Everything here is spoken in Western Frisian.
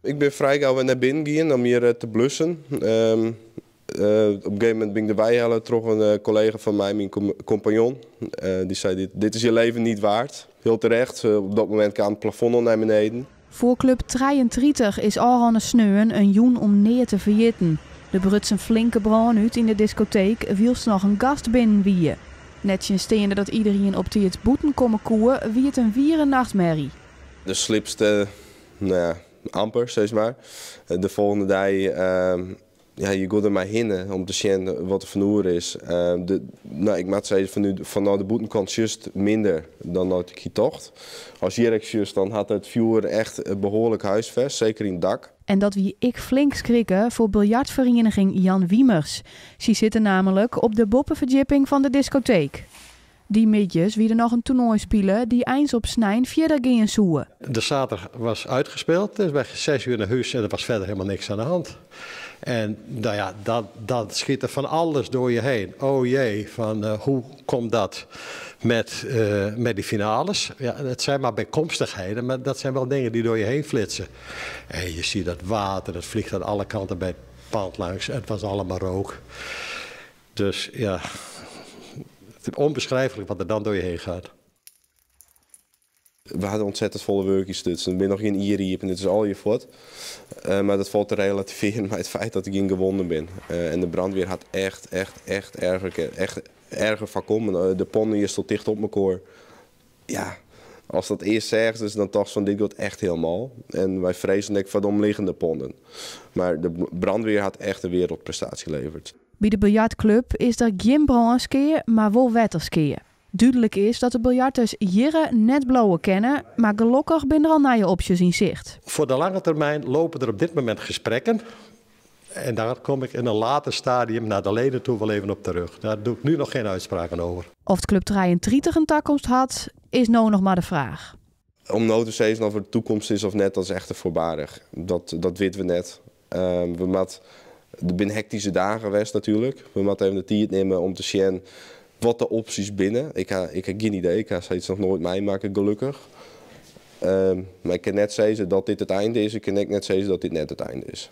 Ik bin frij gau wer nei binnen gien om hjir te blussen. Op in gegeven momint bin ik derwei helle troch in kollega fan my, myn kompanjon. Dy sei: "Dit is je leven niet waard." Hiel terecht. Op dat momint kaam it plafond al nei beneden. Foar Club 33 is ôfrûne sneon in jûn om nea te ferjitten. Der bruts in flinke brân út yn de diskoteek, wylst noch in gast binnen wie. Nettsjinsteande dat iderien op tiid bûten komme koe, wie it in wiere nachtmerje. De sliepste, no ja, amper, sis mar. De folgjende dei, ja, je gean der mar hinne om te sjen wat der fan oer is. No, ik moat sizze, fanôf de bûtenkant sjochst minder dan dat ik hie tocht. Ast hjir ek sjochst, dan hat it fjoer echt behoarlik húsfest, seker yn it dak. En dat wie ek flink skrikke foar biljartferieniging Jan Wiemers. Sy sitte nammentlik op de boppeferdjipping fan de diskoteek. Dy middeis wie der noch in toernoai spile dy't eins op snein fierder gean soe. De zaterdag was uitgespeeld, dus wij 6 uur naar huis en er was verder helemaal niks aan de hand. En nou ja, dat schiet er van alles door je heen. Oh jee, van hoe komt dat met die finales? Ja, het zijn maar bijkomstigheden, maar dat zijn wel dingen die door je heen flitsen. En je ziet dat water, dat vliegt aan alle kanten bij het pand langs. Het was allemaal rook. Dus ja, het is onbeschrijfelijk wat er dan door je heen gaat. We hadden ontzettend folle wurk stutsen. Der binne noch gjin jier iepen, it is allegear fuort. Mar dat falt te relativearjen mei it feit dat ik gjin gewonden bin. En de brânwacht hat echt, echt, echt erger, echt erger foarkommen. De pânen hjir steane ticht op elkoar. Ja, ast dat earst seachst, dus dan tochtst fan: dit giet echt hielendal. En wy freezje ek foar de omlizzende pânen. Mar de brânwacht hat echt in wereldprestatie levere. By de biljartklup is der gjin brânskea, mar wol wetterskea. Dúdlik is dat de biljarters hjir net bliuwe kinne, mar gelokkich binne der al nije opsjes yn sicht. Voor de lange termijn lopen er op dit moment gesprekken. En daar kom ik in een later stadium naar de leden toe wel even op terug. Daar doe ik nu nog geen uitspraken over. Oft Club 33 in takomst hat, is no noch mar de fraach. Om no te sizzen oft der takomst is of net, dat is echt te foarbarich. Dat witte we net. Der binne hektyske dagen west natuerlik. We moatte even de tiid nimme om te sjen wat de opsjes binne. Ik ha gjin idee. Ik ha sayts noch noait meimakke, gelokkich. Mar ik kin net sizze dat dit it ein is. Ik kin ek net sizze dat dit net it ein is.